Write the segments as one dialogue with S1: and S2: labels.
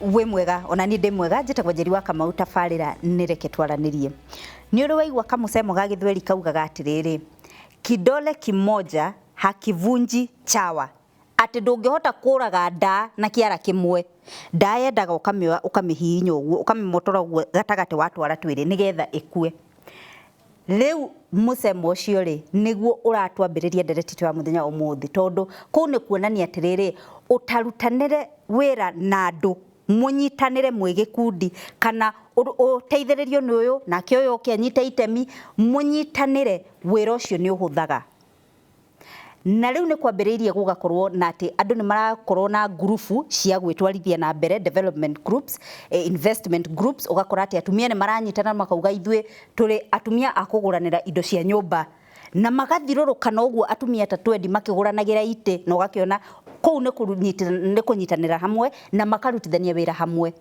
S1: Wĩ mwega? Ona niĩ ndĩ mwega. Njĩtagwo Njeri wa Kamau. Tabarĩra nĩ Reke Twaranĩrie. Nĩ ũrĩ waigua kamũcemo ga gĩthweri kaugaga atĩrĩrĩ, "Kidole kimoja hakivunji chawa"? Atĩ ndũngĩhota kũraga ndaa na kĩara kĩmwe. Ndaa yendaga ũkamĩoya, ũkamĩhihinya ũguo, ũkamĩmotora ũguo gatagatĩ, watwara twĩrĩ nĩgetha ĩkue. Rĩu mũcemo ũcio rĩ, nĩguo ũratwambĩrĩria ndereti itũ ya mũthenya wa ũmũthĩ, tondũ kũu nĩ kuonania atĩrĩrĩ, ũtarutanĩre wĩra na andũ, mũnyitanĩre mwĩ gĩkundi, kana ũteithĩrĩrio nĩ ũyũ nake ũyũ oke anyite itemi, mũnyitanĩre, wĩra ũcio nĩ ũhũthaga. Na rĩu nĩ kwambĩrĩirie gũgakorwo na atĩ andũ nĩ marakorwo na ngurubu cia gwĩtwarithia na mbere, development groups, investment groups. Ũgakora atĩ atumia nĩ maranyitana, makauga, "Ithuĩ tũrĩ atumia a kũgũranĩra indo cia nyũmba," na magathirũrũkana ũguo, atumia ta 20 makĩgũranagĩra itĩ, na ũgakĩona kũu nĩ kũnyitanĩra hamwe na makarutithania wĩra hamwe.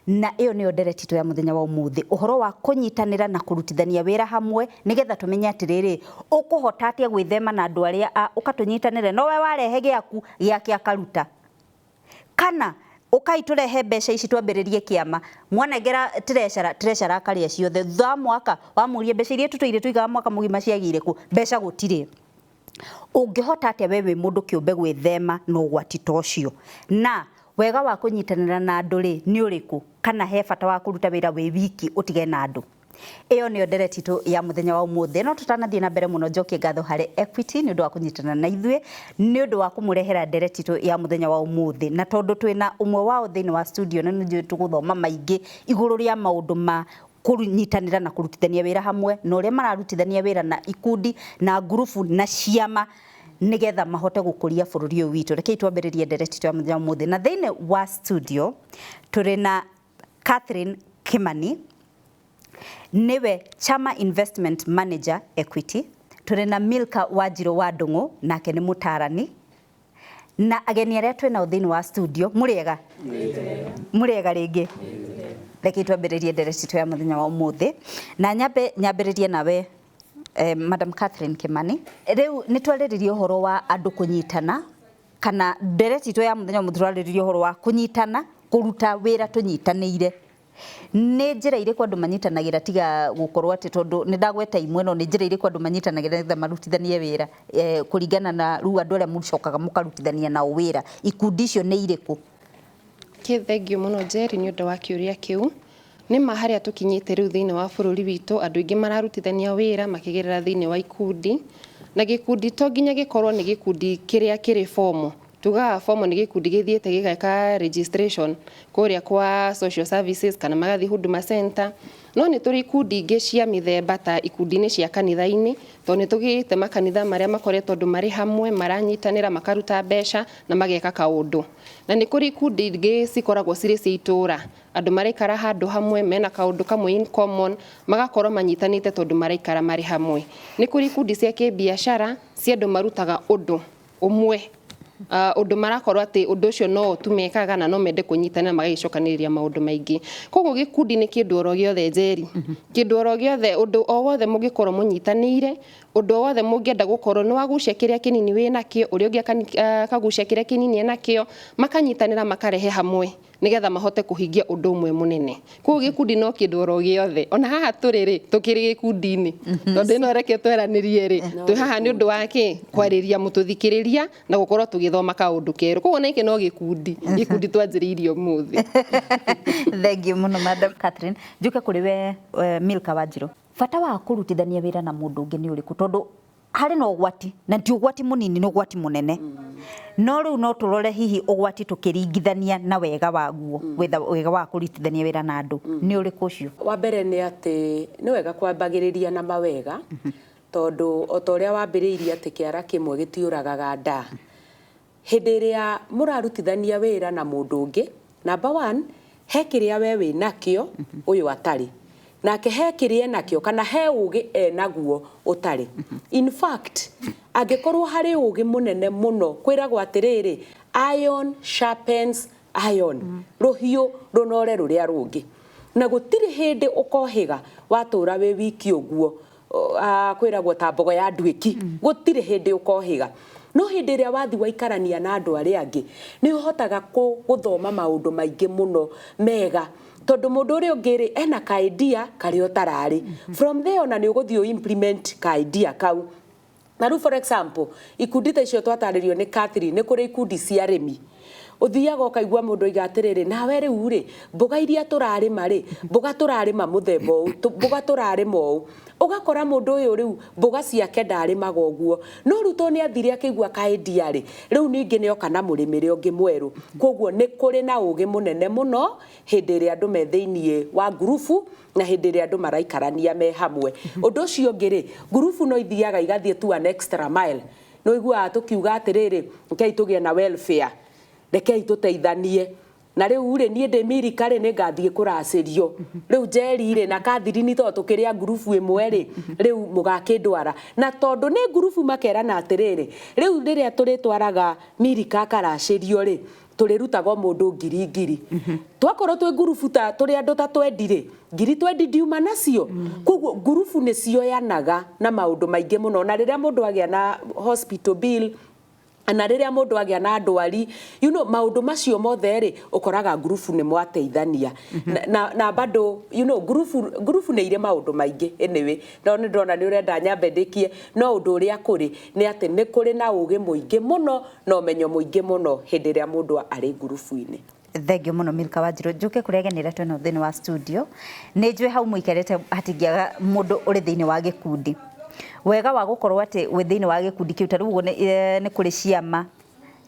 S1: Na ĩyo nĩyo ndereti itũ ya mũthenya wa ũmũthĩ, ũhoro wa kũnyitanĩra na kũrutithania wĩra hamwe, nĩgetha tũmenye atĩrĩrĩ, ũkũhota atĩa gwĩthema na andũ arĩa a ũkatũnyitanĩre, nowe warehe gĩaku, gĩake akaruta, kana ũkai tũrehe mbeca ici twambĩrĩrie kĩama, mwanengera treasurer, treasurer akarĩa ciothe. Thutha wa mwaka wamũria, "Mbeca iria tũtũire tũigaga mwaka mũgima ciagĩire kũ?" Mbeca gũtirĩ. Ũngĩhota atĩa we wĩ mũndũ kĩũmbe gwĩthema na ũgwati ta ũcio? Na wega wa kũnyitanĩra na andũ rĩ, nĩ ũrĩkũ? Kana he bata wa kũruta wĩra wĩ wiki ũtige na andũ? Ĩyo nĩyo ndereti itũ ya mũthenya wa ũmũthĩ. No tũtanathiĩ na mbere mũno, njokie ngatho harĩ Equity nĩ ũndũ wa kũnyitana na ithuĩ, nĩ ũndũ wa kũmũrehera ndereti itũ ya mũthenya wa ũmũthĩ. Na tondũ twĩna ũmwe wao thĩinĩ wa studio, na nĩ tũgũthoma maingĩ igũrũ rĩa maũndũ ma kũnyitanĩra na kũrutithania wĩra hamwe, na ũrĩa mararutithania wĩra na ikundi na ngurubu na ciama nĩgetha mahote gũkũria bũrũri ũyũ witũ. Rekei twambĩrĩrie ndereti itũ ya mũthenya wa ũmũthĩ. Na thĩinĩ wa studio tũrĩ na Catherine Kimani, nĩwe Chama Investment Manager, Equity. Tũrĩ na Milka Wanjirũ wa Ndũng'ũ, nake nĩ mũtarani. Na ageni arĩa twĩ nao thĩinĩ wa studio, mũrĩega? Mũrĩega rĩngĩ. Rekei twambĩrĩrie ndereti itũ ya mũthenya wa ũmũthĩ, na nyambe nyambĩrĩrie nawe, Madam Catherine Kimani. Rĩu nĩ twarĩrĩria ũhoro wa andũ kũnyitana, kana ndereti itũ ya mũthenya wa ũmũthĩ twarĩrĩria ũhoro wa kũnyitana, kũruta wĩra tũnyitanĩire. Nĩ njĩra irĩkũ andũ manyitanagĩra, tiga gũkorwo atĩ tondũ nĩ ndagweta imwe, no nĩ njĩra irĩkũ andũ manyitanagĩra nĩgetha marutithanie wĩra, kũringana na rĩu andũ arĩa mũcokaga mũkarutithania nao wĩra, ikundi icio nĩ irĩkũ?
S2: Thengiũ mũno, Njeri, nĩ ũndũ wa kĩũria kĩu. Nĩ ma harĩa tũkinyĩte rĩu thĩinĩ wa bũrũri witũ, andũ aingĩ mararutithania wĩra makĩgerera thĩinĩ wa ikundi. Na gĩkundi to nginya gĩkorwo nĩ gĩkundi kĩrĩa kĩrĩ formal. Tugaga formal nĩ gĩkundi gĩthiĩte gĩgeka registration kũrĩa kwa social services kana magathiĩ Huduma Center. No nĩ tũrĩ ikundi ingĩ cia mĩthemba, ta ikundi-inĩ cia kanitha-inĩ, tondũ nĩ tũgĩte makanitha marĩa makoretwo andũ marĩ hamwe, maranyitanĩra, makaruta mbeca na mageka kaũndũ. Na nĩ kũrĩ ikundi ingĩ cikoragwo cirĩ cia itũra, andũ maraikara handũ hamwe, mena kaũndũ kamwe in common, magakorwo manyitanĩte tondũ maraikara marĩ hamwe. Nĩ kũrĩ ikundi cia kĩbiacara cia andũ marutaga ũndũ ũmwe, ũndũ marakorwo atĩ ũndũ ũcio no tu mekaga na no mende kũnyitanĩra, magagĩcokanĩrĩria maũndũ maingĩ. Koguo gĩkundi nĩ kĩndũ oro gĩothe, Njeri, kĩndũ oro gĩothe, ũndũ o wothe mũngĩkorwo mũnyitanĩire, ũndũ o wothe mũngĩenda gũkorwo nĩ wagucia kĩrĩa kĩnini wĩ nakĩo, ũrĩa ũngĩ akagucia kĩrĩa kĩnini enakĩo, makanyitanĩra, makarehe hamwe nĩgetha mahote kũhingia ũndũ ũmwe mũnene. Koguo gĩkundi no kĩndũ oro gĩothe. Ona haha tũrĩ rĩ, tũkĩrĩ gĩkundi-inĩ, tondũ ĩno reke tweranĩrie rĩ, twĩ haha nĩ ũndũ wa kĩ kwarĩria mũtũthikĩrĩria na gũkorwo tũgĩthoma kaũndũ kerũ. Koguo na gĩkĩ no gĩkundi, gĩkundi twanjĩrĩirie ũmũthĩ.
S1: Thank you mũno, Madam Catherine. Njuke kũrĩ we, Milka Wanjirũ. Bata wa kũrutithania wĩra na mũndũ ũngĩ nĩ ũrĩkũ? Tondũ harĩ na ũgwati, na ti ũgwati mũnini, nĩ ũgwati mũnene. No rĩu no tũrore hihi ũgwati tũkĩringithania na wega waguo, wega wa kũrutithania wĩra na andũ nĩ ũrĩkũ ũcio?
S3: Wa mbere nĩ atĩ nĩ wega kwambagĩrĩria na mawega, tondũ o ta ũrĩa wambĩrĩirie atĩ kĩara kĩmwe gĩtiũragaga nda. Hĩndĩ ĩrĩa mũrarutithania wĩra na mũndũ ũngĩ, number one, he kĩrĩa we wĩ nakĩo ũyũ atarĩ nake, he kĩrĩa enakĩo kana he ũgĩ enaguo ũtarĩ. In fact, angĩkorwo harĩ ũgĩ mũnene mũno, kwĩragwo atĩrĩrĩ, "Iron sharpens iron", rũhiũ rũnore rũrĩa rũngĩ. Na gũtirĩ hĩndĩ ũkohĩga watũra wĩ wiki ũguo. Kwĩragwo ta mbogo ya nduĩki, gũtirĩ hĩndĩ ũkohĩga. No hĩndĩ ĩrĩa wathi waikarania na andũ arĩa angĩ, nĩ ũhotaga gũthoma maũndũ maingĩ mũno mega, tondũ mũndũ ũrĩa ũngĩ rĩ ena ka idea karĩa ũtararĩ. From there ona nĩ ũgũthiĩ ũ implement ka idea kau. Na rĩu for example, ikundi ta icio twatarĩrio nĩ Catherine, nĩ kũrĩ ikundi cia arĩmi. Ũthiaga ũkaigua mũndũ oiga atĩrĩrĩ, nawe rĩu rĩ, mboga iria tũrarĩma rĩ, mboga tũrarĩma mũthemba ũũ, mboga tũrarĩma ũũ. Ũgakora mũndũ ũyũ rĩu mboga ciake ndarĩmaga ũguo, no rĩu tondũ nĩ athire akĩigua ka idea rĩ, rĩu ningĩ nĩ oka na mũrĩmĩre ũngĩ mwerũ. Koguo nĩ kũrĩ na ũgĩ mũnene mũno hĩndĩ ĩrĩa andũ me thĩiniĩ wa ngurubu na hĩndĩ ĩrĩa andũ maraikarania me hamwe. Ũndũ ũcio ũngĩ rĩ, ngurubu no ithiaga igathiĩ to an extra mile. Nĩ ũiguaga tũkiuga atĩrĩrĩ, rekei tũgĩe na welfare, rekei tũteithanie. Na rĩu rĩ, niĩ ndĩ Milika rĩ, nĩ ngathiĩ kũracĩrio. Rĩu Njeri rĩ na Catherine tondũ tũkĩrĩ a ngurubu ĩmwe rĩ, rĩu mũgakĩndwara. Na tondũ nĩ ngurubu makerana atĩrĩrĩ, rĩu rĩrĩa tũrĩtwaraga Milika akaracĩrio rĩ, tũrĩrutaga o mũndũ ngiri ngiri. Twakorwo twĩ ngurubu ta tũrĩ andũ ta twendi rĩ, ngiri twendi ndiuma nacio. Koguo ngurubu nĩ cioyanaga na maũndũ maingĩ mũno. Na rĩrĩa mũndũ agĩa na hospital bill, na rĩrĩa mũndũ agĩa na ndwari, you know, maũndũ macio mothe rĩ, ũkoraga ngurubu nĩ mwateithania. Na bado, you know, ngurubu nĩ irĩ maũndũ maingĩ anyway. No nĩ ndĩrona nĩ ũrenda nyambe ndĩkie, no ũndũ ũrĩa kũrĩ nĩ atĩ nĩ kũrĩ na ũgĩ mũingĩ mũno na ũmenyo mũingĩ mũno hĩndĩ ĩrĩa mũndũ arĩ ngurubu-inĩ.
S1: Thengiũ mũno Milka Wanjiru. Njuke kũrĩa ageni arĩa twĩnao thĩinĩ wa studio. Nĩ njũĩ hau mũikarĩte hatingĩaga mũndũ ũrĩ thĩinĩ wa gĩkundi. Wega wa gũkorwo atĩ wĩ thĩinĩ wa gĩkundi kĩu, ta rĩu ũguo nĩ kũrĩ ciama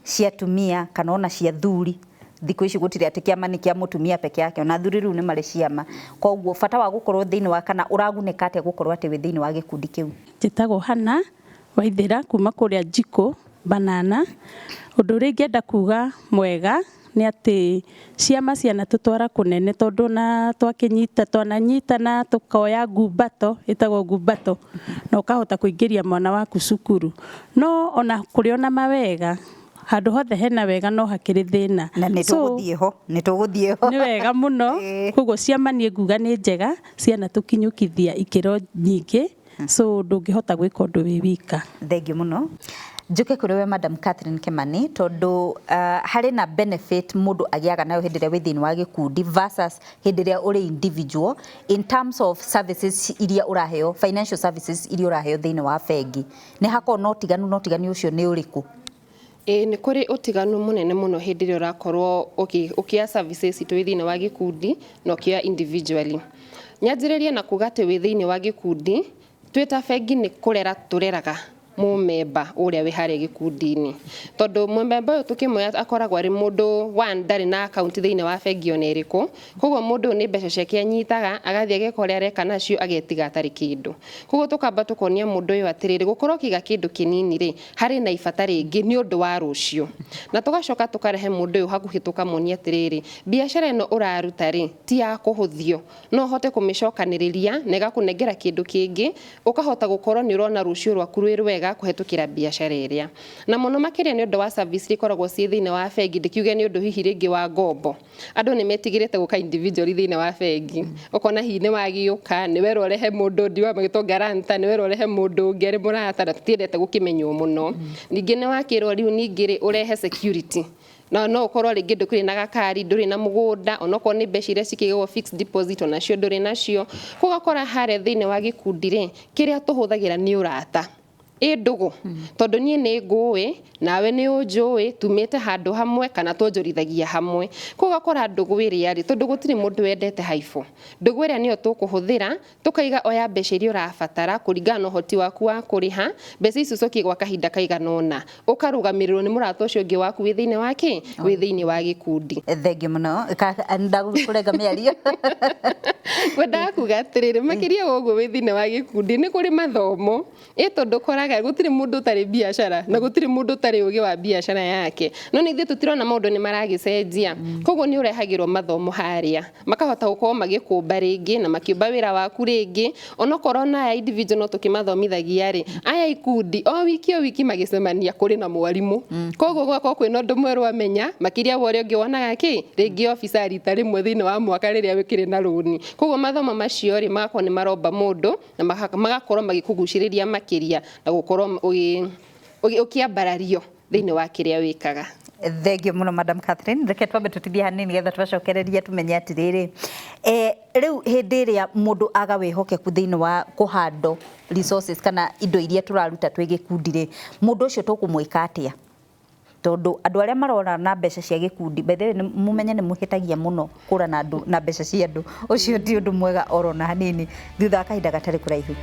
S1: cia atumia kana ona cia athuri. Thikũ ici gũtirĩ atĩ kĩama nĩ kĩa mũtumia peke yake, ona athuri rĩu nĩ marĩ ciama. Koguo bata wa gũkorwo thĩinĩ wa, kana ũragunĩka atĩa gũkorwo atĩ wĩ thĩinĩ wa gĩkundi kĩu?
S4: Njĩtagwo Hana Waithĩra kuma kũrĩa Njikũ Banana. Ũndũ ũrĩa ingĩenda kuga mwega nĩ atĩ ciama cianatũtwara kũnene, tondũ na twakĩnyita twananyitana tũkoya ngumbato, ĩtagwo ngumbato, na ũkahota kũingĩria mwana waku cukuru. No ona kũrĩ ona mawega, handũ hothe hena wega no hakĩrĩ thĩna.
S1: Na nĩ tũgũthiĩ ho, nĩ tũgũthiĩ ho.
S4: Nĩ wega mũno. Koguo ciama niĩ nguga nĩ njega, cianatũkinyũkithia ikĩro nyingĩ, so ndũngĩhota gwĩka ũndũ wĩ wika.
S1: Thengiũ mũno. Njuke kũrĩ we Madam Catherine Kimani, tondũ harĩ na benefit mũndũ agĩaga nayo hĩndĩ ĩrĩa wĩ thĩinĩ wa gĩkundi versus hĩndĩ ĩrĩa ũrĩ individual in terms of services iria ũraheo, financial services iria ũraheo thĩinĩ wa bengi. Nĩ hakoragwo na ũtiganu, na ũtiganu ũcio nĩ ũrĩkũ?
S2: Ĩĩ nĩ kũrĩ ũtiganu mũnene mũno hĩndĩ ĩrĩa ũrakorwo ũkĩoya services citũ wĩ thĩinĩ wa gĩkundi na ũkĩoya individually. Nyanjĩrĩrie na kuga atĩ wĩ thĩinĩ wa gĩkundi, twĩ ta bengi nĩ kũrera tũreraga mũmemba ũrĩa wĩ harĩa gĩkundi-inĩ. Tondũ mũmemba ũyũ tũkĩmuoya akoragwo arĩ mũndũ one ndarĩ na account thĩinĩ wa bengi ona ĩrĩkũ, koguo mũndũ ũyũ nĩ mbeca ciake anyitaga, agathiĩ ageka ũrĩa areka nacio, agetiga atarĩ kĩndũ. Koguo tũkamba tũkonia mũndũ ũyũ atĩrĩrĩ, gũkorwo ũkĩiga kĩndũ kĩnini rĩ, harĩ na ibata rĩngĩ nĩ ũndũ wa rũciũ. Na tũgacoka tũkarehe mũndũ ũyũ hakuhĩ tũkamuonia atĩrĩrĩ, biacara ĩno ũraruta rĩ, ti ya kũhũthio, no ũhote kũmĩcokanĩrĩria na ĩgakũnengera kĩndũ kĩngĩ, ũkahota gũkorwo nĩ ũrona rũciũ rwaku rwĩ rwega kũhetũkĩra biacara ĩrĩa. Na mũno makĩria nĩ ũndũ wa service iria ikoragwo ciĩ thĩinĩ wa bengi, ndĩkiuge nĩ ũndũ hihi rĩngĩ wa ngombo. Andũ nĩ metigĩrĩte gũka individually thĩinĩ wa bengi. Ũkona hihi nĩ wagĩũka, nĩ werwo ũrehe mũndũ, ndiũĩ magĩtwo guarantor, nĩ werwo ũrehe mũndũ ũngĩ arĩ mũrata, na tũtiendete gũkĩmenywo mũno. Ningĩ nĩ wakĩrwo rĩu ningĩ rĩ, ũrehe security. Na no ũkorwo rĩngĩ ndũkĩrĩ na gakari, ndũrĩ na mũgũnda, onokorwo nĩ mbeca iria cikĩigagwo fixed deposit onacio ndũrĩ nacio. Koguo ũgakora harĩa thĩinĩ wa gĩkundi rĩ, kĩrĩa tũhũthagĩra nĩ ũrata. Ĩ ndũgũ, tondũ niĩ nĩ ngũĩ, nawe nĩ ũnjũĩ, tumĩte handũ hamwe kana twonjorithagia hamwe. Koguo ũgakora ndũgũ ĩrĩa rĩ, tondũ gũtirĩ mũndũ wendete haibũ, ndũgũ ĩrĩa nĩyo tũkũhũthĩra, tũkaiga oya mbeca iria ũrabatara kũringana na ũhoti waku wa kũrĩha, mbeca ici ũcokie gwa kahinda kaigana ũna. Ũkarũgamĩrĩrwo nĩ mũrata ũcio ũngĩ waku wĩ thĩinĩ wa kĩ? Wĩ thĩinĩ wa gĩkundi.
S1: Thengiũ mũno. Ndagũkũrenga mĩario.
S2: Ngwendaga kuga atĩrĩrĩ, makĩria wa ũguo wĩ thĩinĩ wa gĩkundi nĩ kũrĩ mathomo. Ĩ tondũ ũkoraga gũtirĩ mũndũ ũtarĩ biacara na gũtirĩ mũndũ ũtarĩ ũgĩ wa biacara yake. No nĩ ithuĩ tũtirona maũndũ nĩ maragĩcenjia. Koguo nĩ ũrehagĩrwo mathomo harĩa, makahota gũkorwo magĩkũmba rĩngĩ na makĩũmba wĩra waku rĩngĩ. Onokorwo na aya individual no tũkĩmathomithagia rĩ, aya ikundi o wiki o wiki magĩcemania kũrĩ na mwarimũ. Koguo gũgakorwo kwĩna ũndũ mwerũ amenya, makĩria wa ũrĩa ũngĩ wonaga kĩ, rĩngĩ officer rita rĩmwe thĩinĩ wa mwaka rĩrĩa wĩkĩrĩ na rũni. Koguo mathomo macio rĩ, magakorwo nĩ maromba mũndũ na magakorwo magĩkũgucĩrĩria makĩria na gũkorwo Ũkĩambarario thĩinĩ wa kĩrĩa wĩkaga.
S1: Thank you muno, Madam Catherine. Reke twambe tutithie hanini getha twacokereria tumenye atiriri, riu hindi iria mundu aga wihokeku thiini wa kuhando resources kana indo iria turaruta twi gikundi ri, mundu ucio tukumwika atia? Tondu andu aria marora na mbeca cia gikundi, by the way, mumenye ni muhitagia muno kura na andu na mbeca cia andu. Ucio ti undu mwega oro na hanini. Thutha wa kahinda gatari kuraihu.